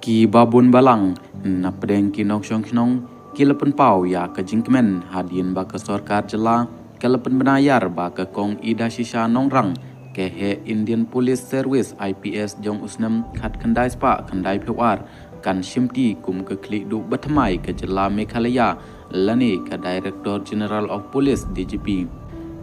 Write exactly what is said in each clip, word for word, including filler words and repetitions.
Ki babun balang, na pdeng ki nongshong shnong, ki la pynpaw ïa ka jingkmen hadien ba ka sorkar jylla ka la pynbna ïar ba ka kong Ida Shisha Nongrang, ka heh Indian Police Service I P S jong u snem khatkhyndai spah khyndai phew ar, kan shimti kum ka khlieh duh bathymmai ka jylla Meghalaya, lane ka Director General of Police, D G P.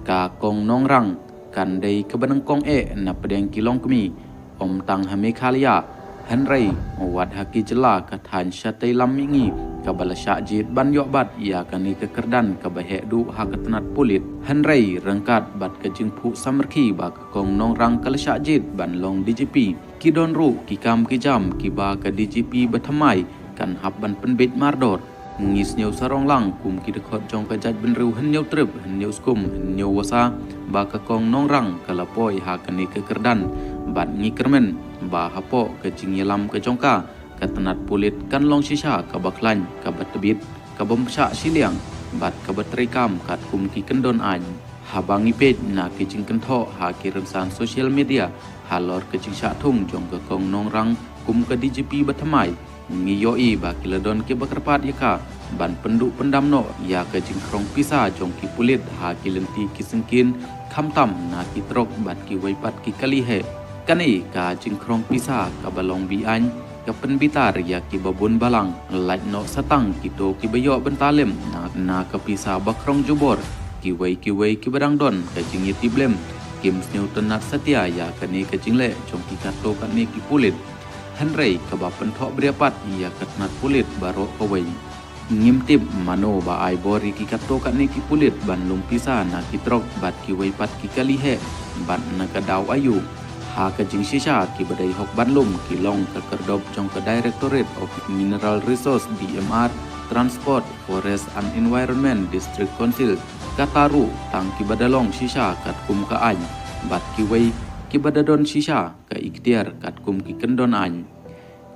Ka kong Nongrang kan dei kaba nyngkong eh na pdeng ki longkmie, ym tang ha Meghalaya, hynrei wat ha ki jylla ka thaiñ shatei lam mihngi kaba la shah jied ban ïoh bat ïa kane ka kyrdan kaba heh duh ha ka tnat pulit. Hynrei ryngkat bad ka jingphuh samrkhie ba ka kong Nongrang ka la shah jied ban long D G P, ki don ruh ki kam ki jam kiba ka D G P bathymmai kan hap ban pynbeit mardor. Ngi sngew sarong lang kum ki dkhot jong ka jaitbynriew Hynñiewtrep Hynñiewskum Hynñiewwasa ba ka kong Nongrang ka la poi ha kane ka kyrdan, bad ngi kyrmen ba hapoh ka jingïalam ka jong ka, ka tnat pulit kan long shisha kaba khlaiñ, kaba tbit, kaba ym shah shiliang, bad kaba treikam katkum ki kyndon aiñ. Haba ngi peit na ki jingkynthoh ha ki rynsan social media halor ka jingshah thung jong ka kong Nongrang kum ka D G P bathymmai, ngi ïohi ba ki la don kiba kyrpad ïa ka ban pynduh pyndam noh ïa ka jingkhrong pisa jong ki pulit ha ki lynti ki syngkien, khamtam na ki trok bad kiwei pat ki kali heh. Kane ka jingkhrong pisa kaba long be-aiñ ka pynbitar ïa kiba bun balang, lait noh satang kito kiba ïoh bynta lem na, na ka pisa ba khrong jubor. Kiwei kiwei kiba dang don ka jingïatiplem kim sngewtynnat satia ïa kane ka jingleh jong ki katto katne ki pulit. Hynrei kaba pynthohbria pat ïa ka tnat pulit baroh kawei. Ngim tip mano ba ai bor ïa ki katto katne ki pulit ban lum pisa na ki trok bad kiwei pat ki kali heh, bad na ka daw aïu. Ha ka jingshisha kiba dei hok ban lum ki long ka kyrdop jong ka Directorate of Mineral Resource, D M R, Transport, Forest and Environment, District Council. Kata ruh tang kiba da long shisha katkum ka aiñ, bad kiwei kiba da don shisha ka iktiar katkum ki kyndon aiñ.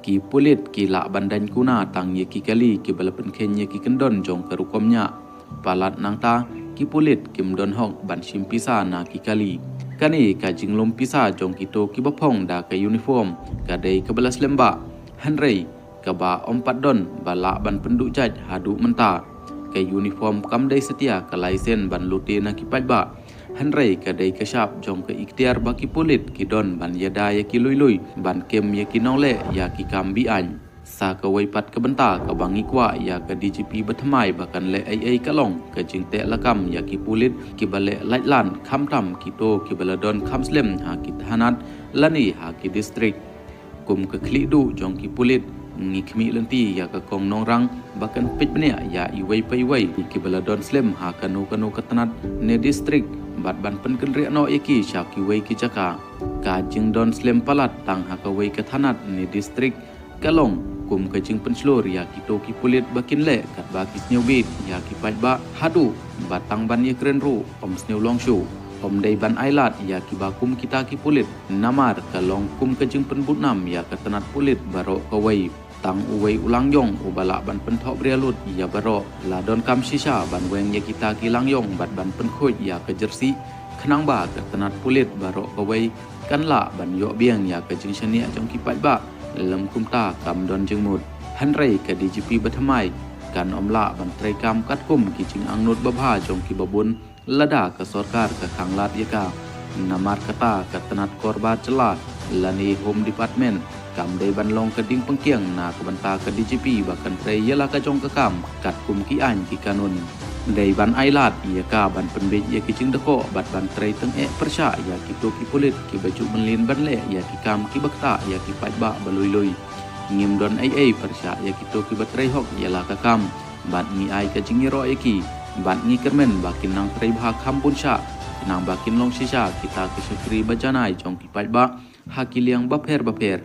Ki pulit ki lah ban daiñ kuna tang ïa ki kali kiba la pynkheiñ ïa ki kyndon jong ka rukom ñiah palat, nangta ki pulit kim don hok ban shim pisa na ki kali. Kane ka jinglum pisa jong kito kiba phong da ka uniform ka dei kaba la slem bha. Hynrei kaba ym pat don ba lah ban pynduh jait haduh mynta. Ka uniform kam dei satia ka laisen ban lute na ki paidbah, hynrei ka dei ka shap jong ka iktiar ba ki pulit ki don ban ïada ïa ki lui lui, ban kem ïa ki nongleh ïa ki kam be-aiñ. Sa kawei pat ka bynta kaba ngi kwah ïa ka D G P bathymmai ba kan leh ei ei ka long ka jingteh lakam ïa ki pulit kiba leh laitlan, khamtam kito kiba la don kham slem ha ki thanat lane ha ki district. Kum ka khlieh duh jong ki pulit, ngi khmih lynti ïa ka kong Nongrang ba kan peit bniah ïa iwei pa iwei kiba la don slem ha kano kano ka tnat ne district, bad ban pynkynriah noh ïa ki sha kiwei ki jaka. Ka jingdon slem palat tang ha kawei ka thanat ne district ka long kum ka jingpynshlur ïa kito ki pulit ba kin leh katba ki sngewbit ïa ki paidbah, haduh ba tang ban ïakren ruh ym sngewlong shuh. Ym dei ban ailad ïa kiba kum kita ki pulit, namar ka long kum ka jingpynbud nam ïa ka tnat pulit baroh kawei. Tang uwei u langïong uba lah ban pynthohbria lut ïa baroh. La donkam shisha ban weng ïa kita ki langïong bad ban pynkhuid ïa ka jersey, khnang ba ka tnat pulit baroh kawei kan lah ban ïoh biang ïa ka jingshaniah jong ki paidbah, lym kumta kam don jingmut. Hynrei ka D G P bathymmai kan ym lah ban treikam katkum ki jingangnud babha jong kiba bun, lada ka sorkar ka khanglad ïa ka. Namar kata ka tnat korbar jylla lane Home Department kam dei ban long ka diengpyngkiang na ka bynta ka D G P ba kan trei ïa la ka jong ka kam katkum ki aiñ ki kanun. Dei ban ailad ïa ka ban pynbeit ïa ki jingdkoh bad ban trei tyngeh pyrshah ïa kito ki pulit kiba ju mynlien ban leh ïa ki kam kiba ktah ïa ki paidbah ba lui lui. Ngim don ei ei pyrshah ïa kito kiba trei hok ïa la ka kam, bad ngi ai ka jingïaroh ïa ki, bad ngi kyrmen ba kin nang trei bha kham bun shah, khnang ba kin long shisha kita ki shakri ba janai jong ki paidbah ha ki liang bapher bapher.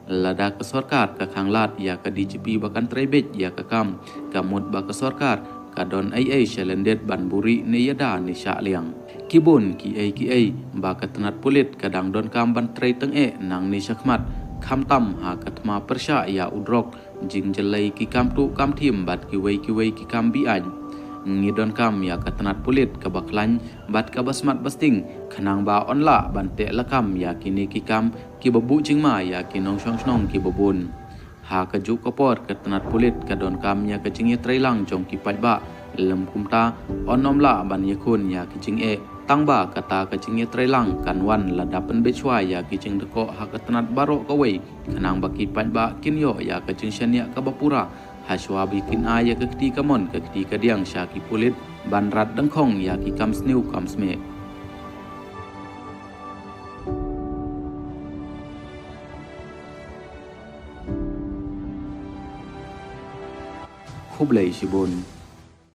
Lada ka sorkar ka khanglad ïa ka D G P ba kan trei beit ïa ka kam, ka mut ba ka sorkar ka don ei ei shalyndet ban buhrieh ne ïada ne shah liang. Ki bun ki ei ki ei ba ka tnat pulit ka dang donkam ban trei tyngeh nangne shakhmat, khamtam ha ka thma pyrshah ïa u drok, jingjyllei ki kam tuh kam thim bad kiwei kiwei ki kam be-aiñ. Ngi donkam ïa ka tnat pulit kaba khlaiñ bad kaba smat ba sting, khnang ba yn lah ban teh lakam ïa kine ki kam kiba buh jingma ïa ki nongshong shnong kiba bun. Ha kajuh ka por ka tnat pulit ka donkam ïa ka jingïatreilang jong ki paidbah, lymkumta yn nym lah ban ïakhun ïa ki jingeh. Tangba kata ka jingïatreilang kan wan lada pynbeit shuwa ïa ki jingdkoh ha ka tnat baroh kawei, khnang ba ki paidbah kin ïoh ïa ka jingshaniah kaba pura, ha shuwa ba kin ai ïa ka kti kamon ka kti kadiang sha ki pulit ban rat dyngkhong ïa ki kam sniew kam smeh. Khublei shibun.